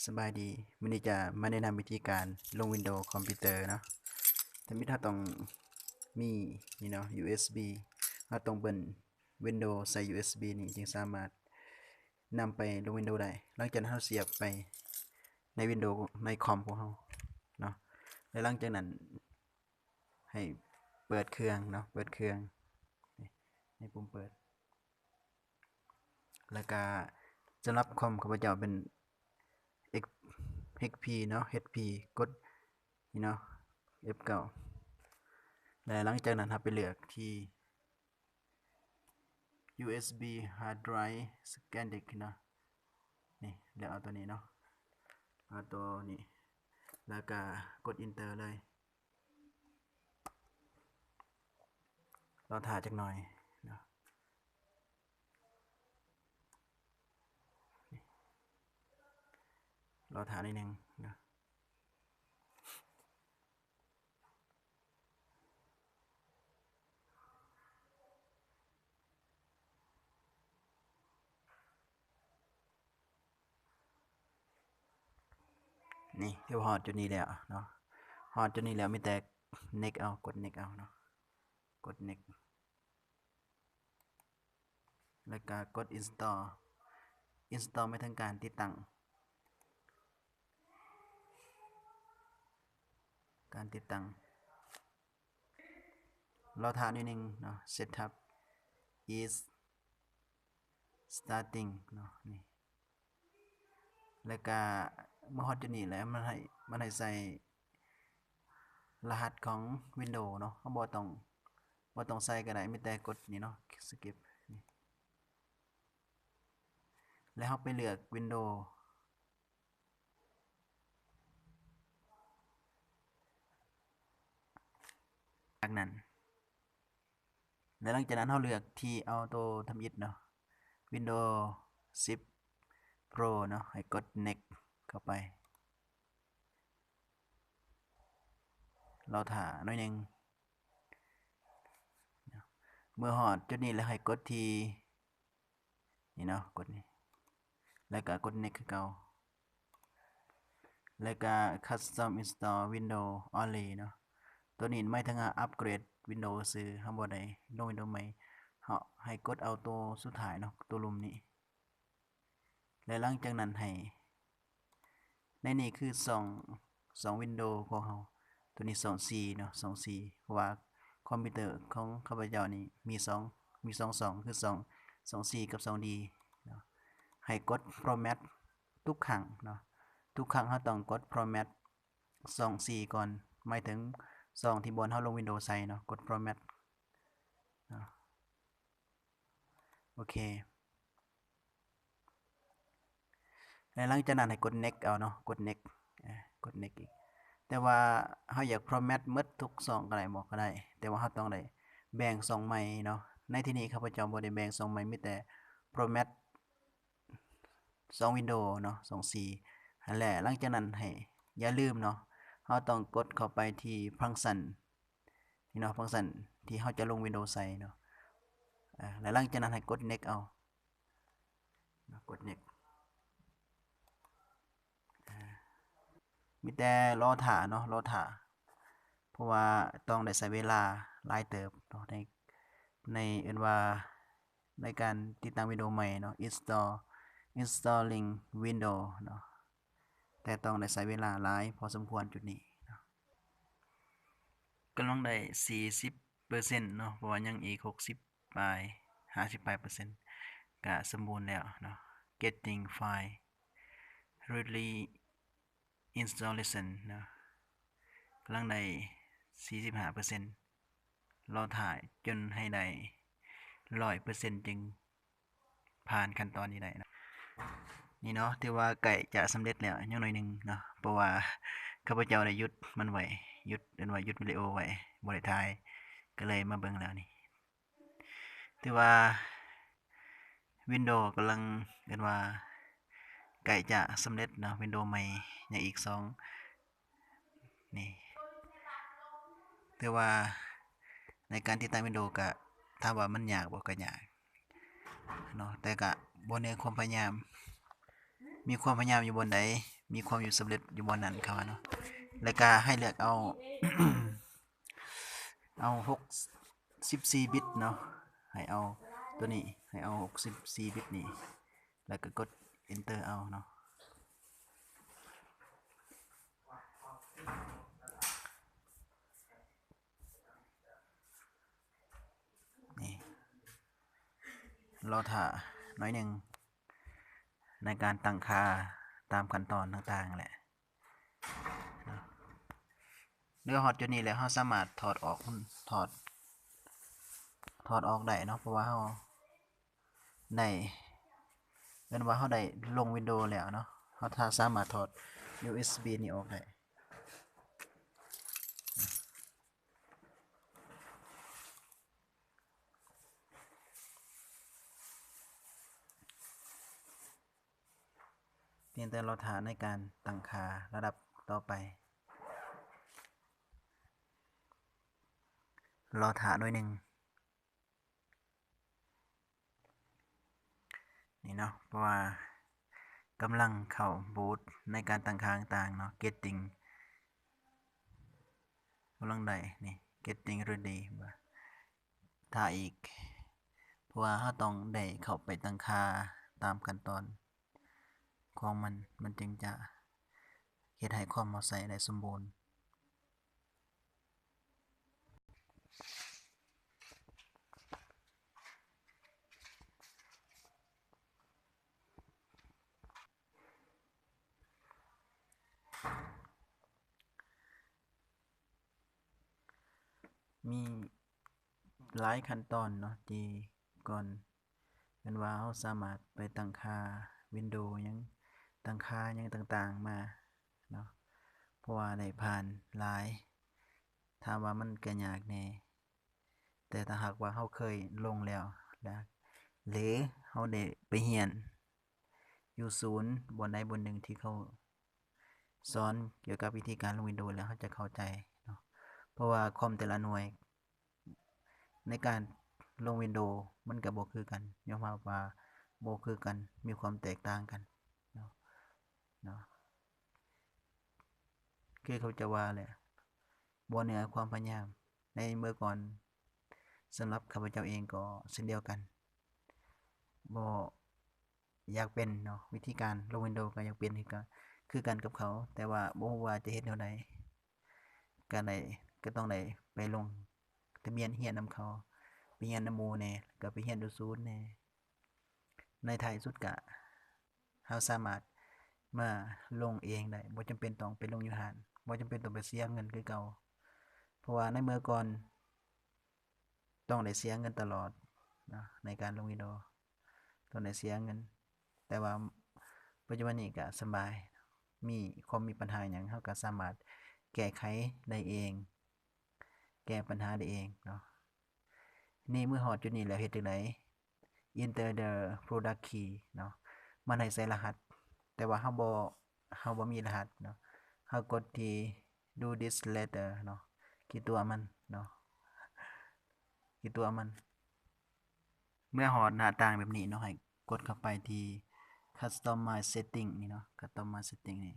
ສະບາຍດີ, ມື້ນີ້ຈະມາແນະນຳວິທີການລົງວິນໂດຄອມພິວເຕີເນາະ. ທຳອິດເຮົາຕ້ອງມີນີ້ເນາະ ຢູເອັສບີ, ເຮົາຕ້ອງເປີດວິນໂດໃສ່ຢູເອັສບີນີ້ ຈຶ່ງສາມາດນຳໄປລົງວິນໂດໄດ້. ຫຼັງຈາກນັ້ນເຮົາສຽບໄປໃນວິນໂດໃນຄອມຂອງເຮົາເນາະ, ແລະ ຫຼັງຈາກນັ້ນໃຫ້ເປີດເຄື່ອງເນາະ, ເປີດເຄື່ອງ ໃນປຸ່ມເປີດ. ແລ້ວກະສຳລັບຄອມຂ້າພະເຈົ້າເປັນເອັກ ເອັກພີເນາະ, ເອັກພີ ກົດນີ້ເນາະ ເອັຟເກົ້າ ແລະ ຫຼັງຈາກນັ້ນເຮົາໄປເລືອກທີ່ ຢູເອັສບີ Hard Drive Scan Disk ເນາະ. ນີ້ ເລືອກເອົາຕົວນີ້ເນາະ, ເອົາຕົວນີ້ ແລ້ວກະກົດ Enter ເລີຍ. ລໍຖ້າຈັກໜ່ອຍເນາະ, ລໍຖ້າໜ້ອຍໜຶ່ງເນາະ. ນີ້ ຖືວ່າຮອດຈຸດນີ້ແລ້ວເນາະ, ຮອດຈຸດນີ້ແລ້ວມີແຕ່ Next ເອົາ, ກົດ Next ເອົາເນາະ, ກົດ Next ແລ້ວກະກົດ Install. Install ໝາຍເຖິງການຕິດຕັ້ງ, ການຕິດຕັ້ງ. ລໍຖ້າໜ້ອຍໜຶ່ງເນາະ, Setup is starting ເນາະ. ນີ້ ແລ້ວກະເມື່ອຮອດຈຸດນີ້ແລ້ວ ມັນໃຫ້ ມັນໃຫ້ໃສ່ລະຫັດຂອງວິນໂດເນາະ, ເຮົາບໍ່ຕ້ອງ ບໍ່ຕ້ອງໃສ່ກໍໄດ້, ມີແຕ່ກົດນີ້ເນາະ Skip ນີ້ ແລ້ວເຮົາໄປເລືອກວິນໂດ. ຈາກນັ້ນ ແລະ ຫຼັງຈາກນັ້ນເຮົາເລືອກທີ່ເອົາໂຕທຳອິດເນາະ, ວິນໂດສິບໂປຣເນາະ, ໃຫ້ກົດ Next ເຂົ້າໄປ. ລໍຖ້າໜ້ອຍໜຶ່ງ. ເມື່ອຮອດຈຸດນີ້ແລ້ວໃຫ້ກົດທີ່ ນີ້ເນາະ, ກົດນີ້ ແລ້ວກະກົດ Next ຄືເກົ່າ, ແລ້ວກະ Custom Install Window Only ເນາະ. ໂຕນີ້ໝາຍເຖິງວ່າອັບເກຣດວິນໂດຊື່, ເຮົາບໍ່ໄດ້ລົງວິນໂດໃໝ່, ເຮົາໃຫ້ກົດເອົາໂຕສຸດທ້າຍເນາະ, ໂຕລຸ່ມນີ້. ແລະ ຫຼັງຈາກນັ້ນໃຫ້ ໃນນີ້ຄືຊ່ອງ ຊ່ອງວິນໂດຂອງເຮົາ, ໂຕນີ້ຊ່ອງສີ່ເນາະ, ຊ່ອງສີ່ ເພາະວ່າຄອມພິວເຕີຂອງຂ້າພະເຈົ້ານີ້ມີສອງ ມີສອງຊ່ອງ ຄືຊ່ອງ ຊ່ອງສີ່ກັບຊ່ອງດີເນາະ. ໃຫ້ກົດ Format ທຸກຄັ້ງເນາະ, ທຸກຄັ້ງເຮົາຕ້ອງກົດ Format ຊ່ອງສີ່ກ່ອນ, ໝາຍເຖິງຊ່ອງທີ່ບ່ອນເຮົາລົງວິນໂດໃສ່ເນາະ, ກົດ Format ເນາະ. ໂອເຄ ແລະ ຫຼັງຈາກນັ້ນໃຫ້ກົດ Next ເອົາເນາະ, ກົດ Next ເອີ ກົດ Next ອີກ. ແຕ່ວ່າເຮົາຢາກ Format ໝົດທຸກຊ່ອງກໍໄດ້ບໍ່? ກໍໄດ້, ແຕ່ວ່າເຮົາຕ້ອງໄດ້ແບ່ງຊ່ອງໃໝ່ເນາະ. ໃນທີ່ນີ້ຂ້າພະເຈົ້າບໍ່ໄດ້ແບ່ງຊ່ອງໃໝ່, ມີແຕ່ Format ຊ່ອງວິນໂດເນາະ, ຊ່ອງສີ່ຫັ້ນແຫຼະ. ຫຼັງຈາກນັ້ນໃຫ້ ຢ່າລືມເນາະ, ເຮົາຕ້ອງກົດເຂົ້າໄປທີ່ Function ນີ້ເນາະ, Function ທີ່ເຮົາຈະລົງວິນໂດໃສ່ເນາະ. ເອີ ແລະ ຫຼັງຈາກນັ້ນໃຫ້ກົດ Next ເອົາເນາະ, ກົດ Next. ເອີ ມີແຕ່ລໍຖ້າເນາະ, ລໍຖ້າ ເພາະວ່າຕ້ອງໄດ້ໃຊ້ເວລາຫຼາຍເຕີບເນາະ ໃນ ໃນ ເອີ້ນວ່າ ໃນການຕິດຕັ້ງວິນໂດໃໝ່ເນາະ, Install Installing Window ເນາະ. ແຕ່ຕ້ອງໄດ້ໃຊ້ເວລາຫຼາຍພໍສົມຄວນຈຸດນີ້ເນາະ. ກຳລັງໄດ້ສີ່ສິບເປີເຊັນເນາະ, ເພາະວ່າຍັງອີກຫົກສິບປາຍ ຫ້າສິບປາຍເປີເຊັນ ກະສົມບູນແລ້ວເນາະ. Getting file ready installation ເນາະ, ກຳລັງໄດ້ສີ່ສິບຫ້າເປີເຊັນ. ລໍຖ້າຈົນໃຫ້ໄດ້ຮ້ອຍເປີເຊັນຈຶ່ງຜ່ານຂັ້ນຕອນນີ້ໄດ້ເນາະ. ນີ້ເນາະ ຖືວ່າໃກ້ຈະສຳເລັດແລ້ວ ຍັງໜ້ອຍໜຶ່ງເນາະ, ເພາະວ່າຂ້າພະເຈົ້າໄດ້ຢຸດມັນໄວ້, ຢຸດ ເອີ້ນວ່າຢຸດວິດີໂອໄວ້ ບໍ່ໄດ້ຖ່າຍ, ກໍເລີຍມາເບິ່ງແລ້ວນີ້. ຖືວ່າວິນໂດກຳລັງ ເອີ້ນວ່າໃກ້ຈະສຳເລັດເນາະ, ວິນໂດໃໝ່ຍັງອີກສອງ ນີ້ ຖືວ່າໃນການຕິດຕັ້ງວິນໂດກະ ຖາມວ່າມັນຍາກບໍ່? ກະຍາກເນາະ, ແຕ່ກະບໍ່ເໜືອຄວາມພະຍາຍາມ. ມີຄວາມພະຍາຍາມຢູ່ບ່ອນໃດ ມີຄວາມຢູ່ສຳເລັດຢູ່ບ່ອນນັ້ນ ເຂົາວ່າເນາະ. ແລ້ວກະໃຫ້ເລືອກເອົາ ເອົາຫົກສິບສີ່ບິດເນາະ ໃຫ້ເອົາໂຕນີ້ ໃຫ້ເອົາຫົກສິບສີ່ບິດນີ້ ແລ້ວກະກົດ Enter ເອົາເນາະ. ນີ້ ລໍຖ້າໜ້ອຍໜຶ່ງ ໃນການຕັ້ງຄ່າຕາມຂັ້ນຕອນຕ່າງໆແຫຼະເນາະ. ເມື່ອຮອດຈຸດນີ້ແລ້ວ ເຮົາສາມາດຖອດອອກ ຖອດ ຖອດອອກໄດ້ເນາະ ເພາະວ່າເຮົາໄດ້ ເອີ້ນວ່າເຮົາໄດ້ລົງ Windows ແລ້ວເນາະ. ເຮົາຖ້າສາມາດຖອດ ຢູເອັສບີ ນີ້ອອກໄດ້. ພຽງແຕ່ລໍຖ້າໃນການຕັ້ງຄ່າລະດັບຕໍ່ໄປ. ລໍຖ້າໜ້ອຍໜຶ່ງ. ນີ້ເນາະ ເພາະວ່າກຳລັງເຂົ້າບູດໃນການຕັ້ງຄ່າຕ່າງໆເນາະ. Getting ກຳລັງໄດ້ ນີ້ Getting ready ວ່າຖ້າອີກ ເພາະວ່າເຮົາຕ້ອງໄດ້ເຂົ້າໄປຕັ້ງຄ່າຕາມຂັ້ນຕອນຂອງມັນ ມັນຈຶ່ງຈະເຮັດໃຫ້ຄອມເຮົາໃຊ້ໄດ້ສົມບູນ. ມີຫຼາຍຂັ້ນຕອນເນາະ ທີ່ກ່ອນ ແມ່ນວ່າເຮົາສາມາດໄປຕັ້ງຄ່າ Windows ຫຍັງ ຕັ້ງຄ່າຫຍັງຕ່າງໆມາເນາະ ເພາະວ່າໄດ້ຜ່ານຫຼາຍ. ຖາມວ່າມັນກະຍາກແດ່ ແຕ່ຖ້າຫາກວ່າເຮົາເຄີຍລົງແລ້ວ ແລະ ຫຼືເຮົາໄດ້ໄປຮຽນຢູ່ສູນບ່ອນໃດບ່ອນໜຶ່ງທີ່ເຂົາສອນກ່ຽວກັບວິທີການລົງ Windows ແລ້ວ ເຮົາຈະເຂົ້າໃຈເນາະ ເພາະວ່າຄອມແຕ່ລະໜ່ວຍ ໃນການລົງ Windows ມັນກະບໍ່ຄືກັນ ຍອມຮັບວ່າບໍ່ຄືກັນ ມີຄວາມແຕກຕ່າງກັນເນາະ ເນາະ ຄືເຂົາເຈົ້າວ່າແຫຼະ ບໍ່ເໜືອຄວາມພະຍາຍາມ. ໃນເມື່ອກ່ອນ ສຳລັບຂ້າພະເຈົ້າເອງກໍເຊັ່ນດຽວກັນ ບໍ່ ຢາກເປັນເນາະ ວິທີການລົງ Windows ກໍຢາກເປັນຄືກັນ ຄືກັນກັບເຂົາ ແຕ່ວ່າບໍ່ຮູ້ວ່າຈະເຮັດແນວໃດ ກໍໄດ້ ກໍຕ້ອງໄດ້ໄປລົງທະບຽນຮຽນນຳເຂົາ ໄປຮຽນນຳໝູ່ແດ່ ແລ້ວກໍໄປຮຽນຢູ່ສູນແດ່. ໃນທ້າຍສຸດກໍເຮົາສາມາດມາລົງເອງໄດ້ ບໍ່ຈຳເປັນຕ້ອງໄປລົງຢູ່ຮ້ານ ບໍ່ຈຳເປັນຕ້ອງໄປເສຍເງິນຄືເກົ່າ ເພາະວ່າໃນເມື່ອກ່ອນ ຕ້ອງໄດ້ເສຍເງິນຕະຫຼອດເນາະ ໃນການລົງ Windows ຕ້ອງໄດ້ເສຍເງິນ ແຕ່ວ່າປັດຈຸບັນນີ້ກະສະບາຍ ມີຄວາມມີບັນຫາຫຍັງ ເຮົາກະສາມາດແກ້ໄຂໄດ້ເອງ ແກ້ບັນຫາໄດ້ເອງເນາະ. ນີ້ເມື່ອຮອດຈຸດນີ້ແລ້ວເຮັດຈັ່ງໃດ? Enter the product key ເນາະ ມັນໃຫ້ໃສ່ລະຫັດ ແຕ່ວ່າເຮົາບໍ່ ເຮົາບໍ່ມີລະຫັດເນາະ ເຮົາກົດທີ່ do this later ເນາະ ທີ່ຕົວະມັນເນາະ ທີ່ຕົວະມັນ. ເມື່ອຮອດໜ້າຕ່າງແບບນີ້ເນາະ ໃຫ້ກົດເຂົ້າໄປທີ່ customize setting ນີ້ເນາະ customize setting ນີ້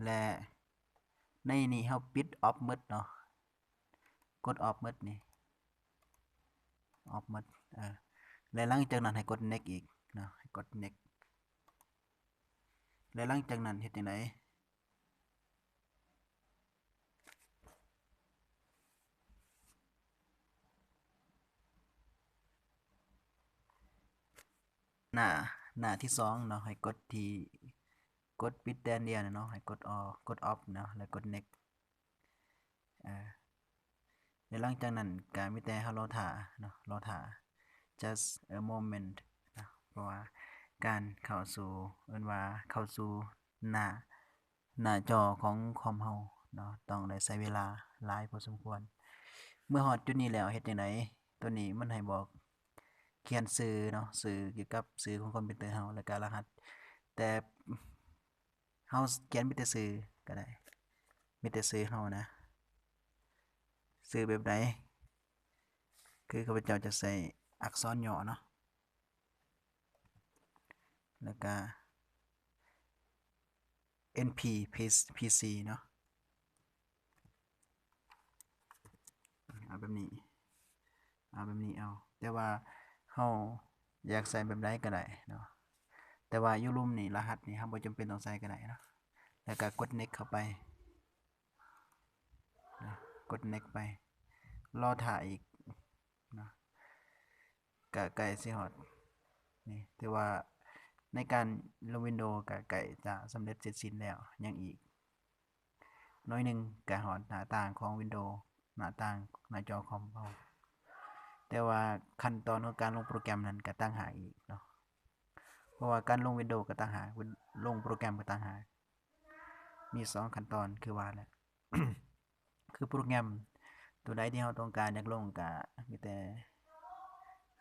ແລະ ໃນນີ້ເຮົາປິດ off ໝົດເນາະ ກົດ off ໝົດນີ້ off ໝົດ ເອີ ແລະ ຫຼັງຈາກນັ້ນໃຫ້ກົດ next ອີກເນາະ ໃຫ້ກົດ next ແລະ ຫຼັງຈາກນັ້ນເຮັດຈັ່ງໃດ? ໜ້າ ໜ້າທີສອງເນາະ ໃຫ້ກົດທີ່ ກົດປິດແຕ່ອັນດຽວເນາະ ໃຫ້ກົດ off ກົດ off ເນາະ ແລ້ວກົດ next ເອີ ແລະ ຫຼັງຈາກນັ້ນກະມີແຕ່ເຮົາລໍຖ້າເນາະ ລໍຖ້າ just a moment ເນາະ ເພາະວ່າການເຂົ້າສູ່ ເອີ້ນວ່າເຂົ້າສູ່ໜ້າ ໜ້າຈໍຂອງຄອມເຮົາເນາະ ຕ້ອງໄດ້ໃຊ້ເວລາຫຼາຍພໍສົມຄວນ. ເມື່ອຮອດຈຸດນີ້ແລ້ວເຮັດຈັ່ງໃດ? ໂຕນີ້ມັນໃຫ້ບອກຂຽນຊື່ເນາະ ຊື່ກ່ຽວກັບຊື່ຂອງຄອມພິວເຕີເຮົາ ແລ້ວກະລະຫັດ ແຕ່ ເຮົາຂຽນມີແຕ່ຊື່ກໍໄດ້ ມີແຕ່ຊື່ເຮົານະ ຊື່ແບບໃດ? ຄືຂ້າພະເຈົ້າຈະໃສ່ອັກສອນຫຍໍ້ເນາະ ແລ້ວກະ NPPC ເນາະ ເອົາແບບນີ້ ເອົາແບບນີ້ເອົາ ແຕ່ວ່າເຮົາຢາກໃສ່ແບບໃດກໍໄດ້ເນາະ ແຕ່ວ່າຢູ່ລຸ່ມນີ້ ລະຫັດນີ້ ເຮົາບໍ່ຈຳເປັນຕ້ອງໃສ່ກໍໄດ້ເນາະ ແລ້ວກໍກົດ next ເຂົ້າໄປ ນະ ກົດ next ໄປ ລໍຖ້າອີກນະ ກະໃກ້ຊິຮອດ ນີ້ ຖືວ່າໃນການລົງ Windows ກະໃກ້ຈະສຳເລັດເສັດສິ້ນແລ້ວ ຍັງອີກໜ້ອຍໜຶ່ງກະຮອດໜ້າຕ່າງຂອງ Windows ໜ້າຕ່າງໜ້າຈໍຄອມເຮົາ ແຕ່ວ່າຂັ້ນຕອນຂອງການລົງໂປຣແກຣມນັ້ນກະຕ່າງຫາກອີກເນາະ ເພາະວ່າການລົງ Windows ກະຕ່າງຫາກ ລົງໂປຣແກຣມກະຕ່າງຫາກ ມີສອງຂັ້ນຕອນຄືວ່າແຫຼະ ຄືໂປຣແກຣມຕົວໃດທີ່ເຮົາຕ້ອງການຢາກລົງ ກະມີແຕ່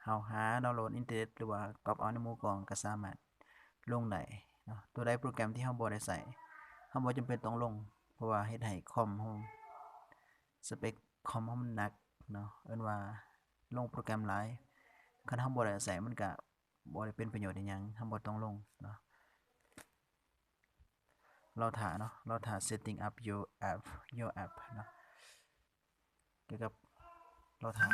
ເຮົາຫາດາວໂຫຼດອິນເຕີເນັດ ຫຼືວ່າກັອບເອົາໃນໝູ່ກອງ ກະສາມາດລົງໄດ້ເນາະ ຕົວໃດໂປຣແກຣມທີ່ເຮົາບໍ່ໄດ້ໃຊ້ ເຮົາບໍ່ຈຳເປັນຕ້ອງລົງ ເພາະວ່າເຮັດໃຫ້ຄອມເຮົາ ສະເປັກຄອມເຮົາມັນໜັກເນາະ ເອີ້ນວ່າລົງໂປຣແກຣມຫຼາຍ ຄັນເຮົາບໍ່ໄດ້ໃຊ້ ມັນກະບໍ່ໄດ້ເປັນປະໂຫຍດອີ່ຫຍັງ ເຮົາບໍ່ຕ້ອງລົງເນາະ ລໍຖ້າເນາະ ລໍຖ້າ setting up your app your app ເນາະ ກ່ຽວກັບ ລໍຖ້າ